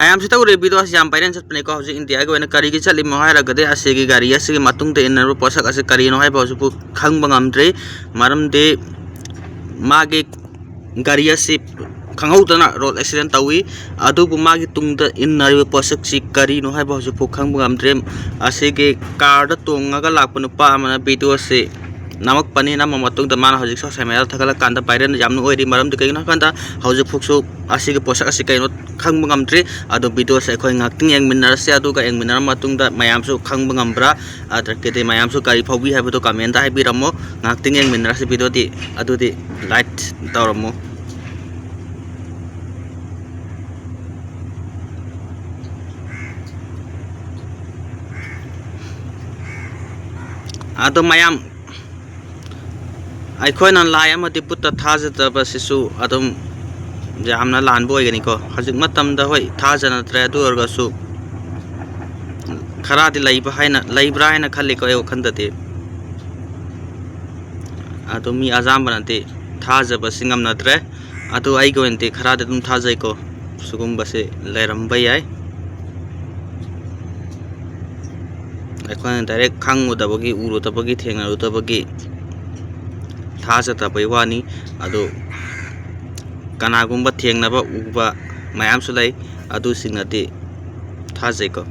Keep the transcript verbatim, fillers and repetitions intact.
ꯃꯌꯥꯝꯁꯤ ꯇꯧꯔꯦ, ꯚꯤꯗꯤꯑꯣ ꯑꯁꯤ ꯌꯥꯝ ꯚꯥꯏꯔꯦꯜ ꯆꯠꯄꯅꯤꯀꯣ꯫ ꯍꯧꯖꯤꯛ ꯏꯟꯗꯤꯌꯥꯒꯤ ꯑꯣꯏꯅ ꯀꯔꯤꯒꯤ ꯆꯠꯂꯤꯃꯣ ꯍꯥꯏꯔꯒꯗꯤ, ꯑꯁꯤꯒꯤ ꯒꯥꯔꯤ ꯑꯁꯤꯒꯤ ꯃꯇꯨꯡꯗ ꯏꯟꯅꯔꯤꯕ ꯄꯣꯠꯁꯛ ꯑꯁꯤ ꯀꯔꯤꯅꯣ ꯍꯥꯏꯕ ꯍꯧꯖꯤꯛꯐꯥꯎ ꯈꯪꯕ ꯉꯝꯗ꯭ꯔꯤ꯫ ꯃꯔꯝꯗꯤ ꯃꯥꯒꯤ ꯒꯥꯔꯤ ꯑꯁꯤ ꯈꯪꯍꯧꯗꯅ ꯔꯣꯗ ꯑꯦꯛꯁꯤꯗꯦꯟ ꯇꯧꯏ꯫ ꯑꯗꯨꯕꯨ ꯃꯥꯒꯤ ꯇꯨꯡꯗ ꯏꯟꯅꯔꯤꯕ ꯄꯣꯠꯁꯛꯁꯤ ꯀꯔꯤꯅꯣ ꯍꯥꯏꯕ ꯍꯧꯖꯤꯛꯐꯥꯎ ꯈꯪꯕ ꯉꯝꯗ꯭ꯔꯦ꯫ ꯑꯁꯤꯒꯤ ꯀꯥꯔꯗ ꯇꯣꯡꯉꯒ ꯂꯥꯛꯄ ꯅꯨꯄꯥ ꯑꯃꯅ ꯚꯤꯗꯤꯑꯣ ꯑꯁꯤ ꯅꯝꯃꯛꯄꯅꯤ꯫ ꯅꯝꯃ ꯃꯇꯨꯡꯗ ꯃꯥꯅ ꯍꯧꯖꯤꯛ ꯁꯣꯁꯦꯜ ꯃꯦꯗꯤꯌꯥꯗ ꯊꯥꯒꯠꯂꯀꯥꯟꯗ ꯚꯥꯏꯔꯦꯜ ꯌꯥꯝꯅ ꯑꯣꯏꯔꯤ꯫ ꯃꯔꯝꯗꯤ ꯀꯩꯒꯤꯅꯣ ꯍꯥꯏꯀꯥꯟꯗ ꯍꯧꯖꯤꯛꯐꯥꯎꯁꯨ ꯑꯁꯤꯒꯤ ꯄꯣꯠꯁꯛ ꯑꯁꯤ ꯀꯩꯅꯣ ꯈꯪꯕ ꯉꯝꯗ꯭ꯔꯤ꯫ ꯑꯗꯣ ꯚꯤꯗꯤꯑꯣꯁꯦ ꯑꯩꯈꯣꯏ ꯉꯥꯏꯍꯥꯛꯇꯪ ꯌꯦꯡꯃꯤꯟꯅꯔꯁꯦ, ꯑꯗꯨꯒ ꯌꯦꯡꯃꯤꯟꯅꯔ ꯃꯇꯨꯡꯗ ꯃꯌꯥꯝꯁꯨ ꯈꯪꯕ ꯉꯝꯕ꯭ꯔꯥ, ꯑꯗꯨꯗꯒꯤꯗꯤ ꯃꯌꯥꯝꯁꯨ ꯀꯔꯤ ꯐꯥꯎꯕꯤ ꯍꯥꯏꯕꯗꯣ ꯀꯃꯦꯟꯗ ꯍꯥꯏꯕꯤꯔꯝꯃꯣ꯫ ꯉꯥꯏꯍꯥꯛꯇꯪ ꯌꯦꯡꯃꯤꯟꯅꯔꯁꯤ ꯚꯤꯗꯤꯑꯣꯗꯤ꯫ ꯑꯗꯨꯗꯤ ꯂꯥꯏꯛ ꯇꯧꯔꯝꯃꯣ꯫ ꯑꯗꯣ ꯃꯌꯥꯝ, ꯑꯩꯈꯣꯏꯅ ꯂꯥꯏ ꯑꯃꯗꯤ ꯕꯨꯠꯇ ꯊꯥꯖꯗꯕꯁꯤꯁꯨ ꯑꯗꯨꯝ ꯌꯥꯝꯅ ꯂꯥꯟꯕ ꯑꯣꯏꯒꯅꯤꯀꯣ꯫ ꯍꯧꯖꯤꯛ ꯃꯇꯝꯗ, ꯍꯣꯏ, ꯊꯥꯖꯅꯗ꯭ꯔꯦ, ꯑꯗꯨ ꯑꯣꯏꯔꯒꯁꯨ ꯈꯔꯗꯤ ꯂꯩꯕ ꯍꯥꯏꯅ, ꯂꯩꯕ꯭ꯔꯥ ꯍꯥꯏꯅ ꯈꯜꯂꯤꯀꯣ ꯑꯩ ꯋꯥꯈꯜꯗꯗꯤ꯫ ꯑꯗꯣ ꯃꯤ ꯑꯌꯥꯝꯕꯅꯗꯤ ꯊꯥꯖꯕꯁꯤ ꯉꯝꯅꯗ꯭ꯔꯦ꯫ ꯑꯗꯣ ꯑꯩꯒꯤ ꯑꯣꯏꯅꯗꯤ ꯈꯔꯗꯤ ꯑꯗꯨꯝ ꯊꯥꯖꯩꯀꯣ, ꯁꯤꯒꯨꯝꯕꯁꯦ ꯂꯩꯔꯝꯕ ꯌꯥꯏ꯫ ꯑꯩꯈꯣꯏꯅ ꯗꯥꯏꯔꯦꯛ ꯈꯪꯉꯨꯗꯕꯒꯤ, ꯎꯔꯨꯗꯕꯒꯤ, ꯊꯦꯡꯅꯔꯨꯗꯕꯒꯤ ꯊꯥꯖꯗꯕꯩ ꯋꯥꯅꯤ꯫ ꯑꯗꯣ ꯀꯅꯥꯒꯨꯝꯕ ꯊꯦꯡꯅꯕ, ꯎꯕ ꯃꯌꯥꯝꯁꯨ ꯂꯩ, ꯑꯗꯨꯁꯤꯡꯅꯗꯤ ꯊꯥꯖꯩꯀꯣ꯫